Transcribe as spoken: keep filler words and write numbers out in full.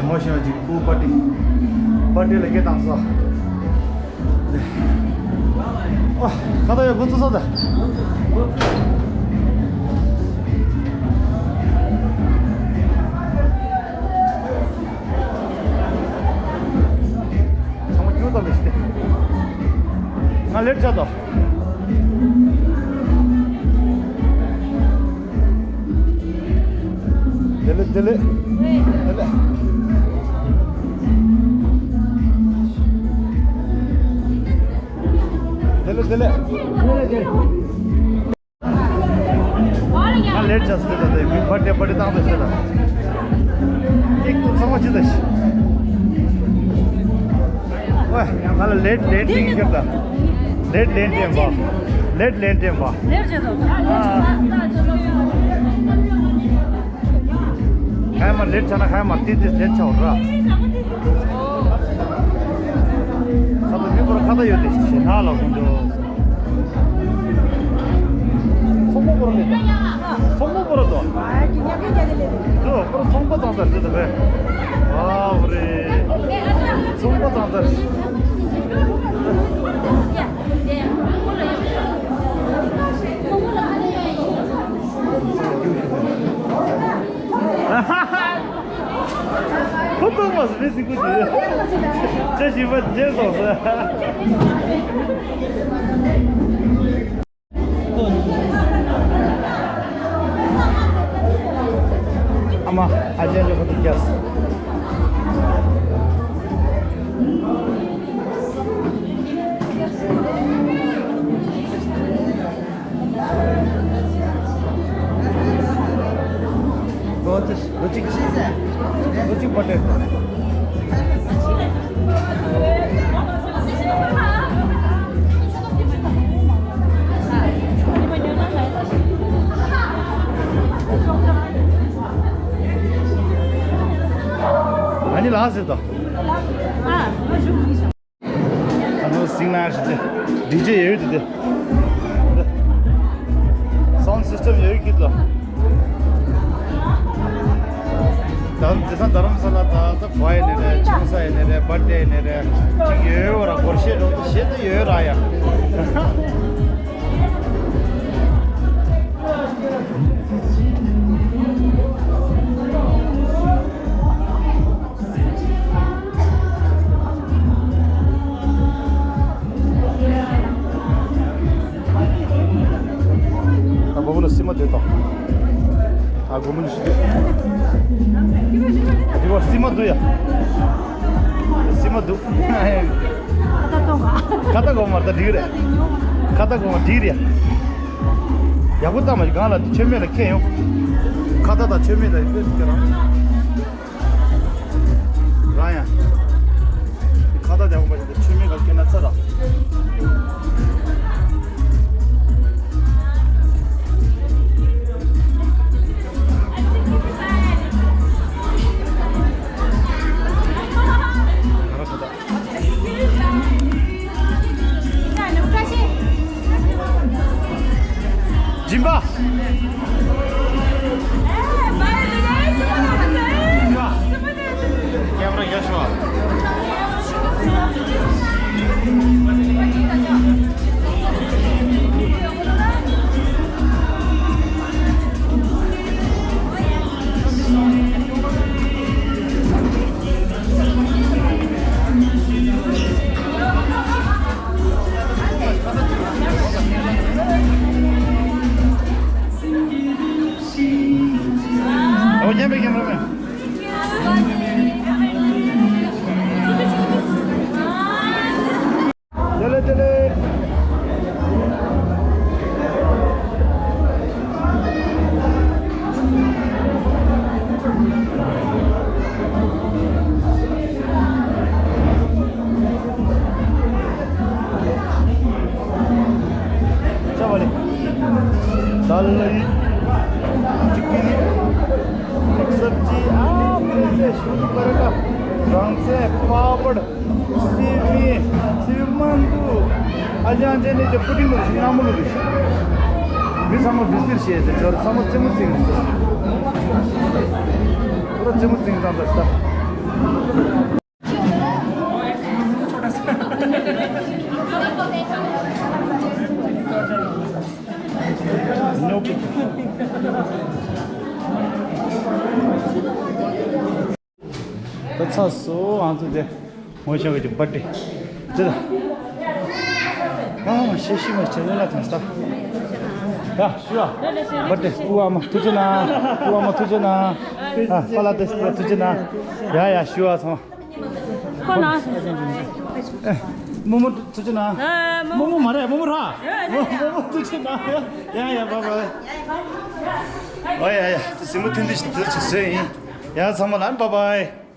ངོ་ཤེས་པ་ཅིག་ཁོ་པར་ཊི། པར་ཊི་ལ་སྐད་བཏང་སོང་། ཨ། ཁ་ཏ་ཡོད་ཁོ་ཚོ་ས་ད། ཚང་མ་སྐྱུར་དང་མི་ཤི་སྟེ། ང་ལེཊ་ཆགས་དོ། དེ་ལེ་དེ་ལེ། དེ་ལེ། དེ་ལེ་དེ་ལེ། ང་ལེཊ་ཆགས་སོང་། དེ་ད་དེ་མི་པར་ཊི་པར་ཊི་བཏང་དེ་ཤེས་ད། ཀེག་ཏུ་ཚང་མ་ཅི་ད་ཤི། ཝེ། ང་ལ་ལེཊ་ལེཊ་ཏིང་ཀྱག་ད། ལེཊ་ལེཊ་ཏིང་བ། ལེཊ་ལེཊ་ཏིང་བ། ལེཊ་ཆགས་སོང་། ཨ། ཁ་ཡ་མ་ལེཊ་ཆགས་ན་ཁ་ཡ་མ་ཏི་ཏི་ལེཊ་ཆགས་ར། ཁ་ཏ་མི་པར་ཁ་ཏ་ཡོད་དེ་ཤི་ན་ལ་ཧུན་ཏོ། ཚོང་པ་པོར་ལེན། ཚོང་པ་པོར་དོ། ཨ་ཀི་ཉག་གི་ཉག་གི་ལེན། དོ་པོར་ཚོང་པ་ཙང་ཙར་ཟེར་དོ་བས། ཨ་བ་རེ། ཚོང་པ་ཙང་ཙར། ཁོ་ཐོག་མ་སུ་མི་སྲིད་ཀུ་ཅི། ཅེ་ཞིག་པ་རྗེས་སོང་ཟེར། ཨ་མ་ཨ་ཅེ་ལོ་ཁོ་ཐུག་རྒྱབ། ལོ་གཅིག་ལོ་གཅིག་ལོ་གཅིག་པ་ཏེ། ཨ་ནི་ལགས་ཟེར་དང་། ཨ་ནི་སིང་ལ་ཞིག་དེ། ཌི་ཇེ་ཡོད་དེ་དེ། སའུན་སིས་ཊེམ་ཡོད་ཀྱི་དོ། ད་དེ་སང་རྡ་རམ་ས་ལ་ད་ད་གོ་ཡེ་ནེ་རེ་ཆང་ས་ཡེ་ནེ་རེ་པར་ཊི་ཡེ་ནེ་རེ་ཅིག་ཡོད་བ་ར་སྒོར་གཞས་འགྲོ་དེ་གཞས་དེ་ཡོད་ར་ཡ། ད་སྒོར་མོ་ལ་སིལ་མ་འདུག་ད། ད་སྒོར་མོ་ལ་སིལ་མ་འདུག་འདི་བར་སིལ་མ་འདུག་ཡ། སིལ་མ་འདུག་ཁ་ཏ་སྒོར་མ་ད་འགྲིག་རེད། ཁ་ཏ་སྒོར་མ་འགྲིག་རེད་ཡ། ཡག་པོ་བཏང་མ་ཞིག་གང་ལ་མཆོད་མེ་ལ་ཁེལ་ཡོང་། ཁ་ཏ་དང་མཆོད་མེ་ལ་ཡོད་ཀྱི་རང་། རང་ཡང་། ཁ་ཏ་རྒྱག་པ་ཞིག་ཆུ་མིག་ག་སྐྱེ་ན་ཚ་ར། སྦྱིན་པ། སྦྱིན་པ། ཀེམ་ར་རྒྱག་ཤོག་ཨོ་ཀེམ་ར་ཀེམ་ར་མེན། ལེ་ལེ་ལེ་ལེ། ཆ་བ་ལེ། ད་ལ་ཡི། ཅི་ཀི་ནི། མིག་སབ་ཇི། ཨ། པྲེ་ཚེ། ཤུ་དུ་པ་ར་ཏ། རང་བཙན། པ་པར། སི་མི། སི་མན་དུ། ཨ་ཅང་ཅན་ནི་ཅི་པུ་ཏིང་ལ་སི་ནམ་ལུ་རེ། མི་ཚང་མ་བི་སིར་ཤེས་ཏེ་ཅོར་ཚང་མ་རྩེད་མོ་རྩེ་གི་རེད། ཁོ་ར་རྩེད་མོ་རྩེ་གི་ཙང་ད་ཤི་ད། ད་ཚ་སོ་ཨང་ཚོ་དེ་ངོ་ཤེས་ཀྱི་པར་ཏི་དེ་ད། ཨ་མ་ཤེས་ཤི་མ་ཆེ་ལ་ཐང་ས། ཡ་ཤུ་ཨ། པར་ཏི་ཨུ་ཨ་མ་ཐུགས་རྗེ་གནང་། ཨུ་ཨ་མ་ཐུགས་རྗེ་གནང་། ཨ་ཧྥ་ལ་ཏེ་ཐུགས་རྗེ་གནང་། ཡ་ཡ་ཤུ་ཨ་ཚང་མ། ཁོ་ན། ཨེ། རྨོ་མོ་ཐུགས་རྗེ་གནང་། ཨ་རྨོ་མོ་མ་རེད་རྨོ་མོ་ར། རྨོ་མོ་ཐུགས་རྗེ་གནང་། ཡ་ཡ་བཱའི་བཱའི། ཨོ་ཡ་ཡ་གཟིགས་མོ་ཐུང་ཐུང་ཞིག་འདི་ཅིག་བཟོས་ཡིན། ཡ་ཚང་མ་ལ་བཱའི་བཱའི།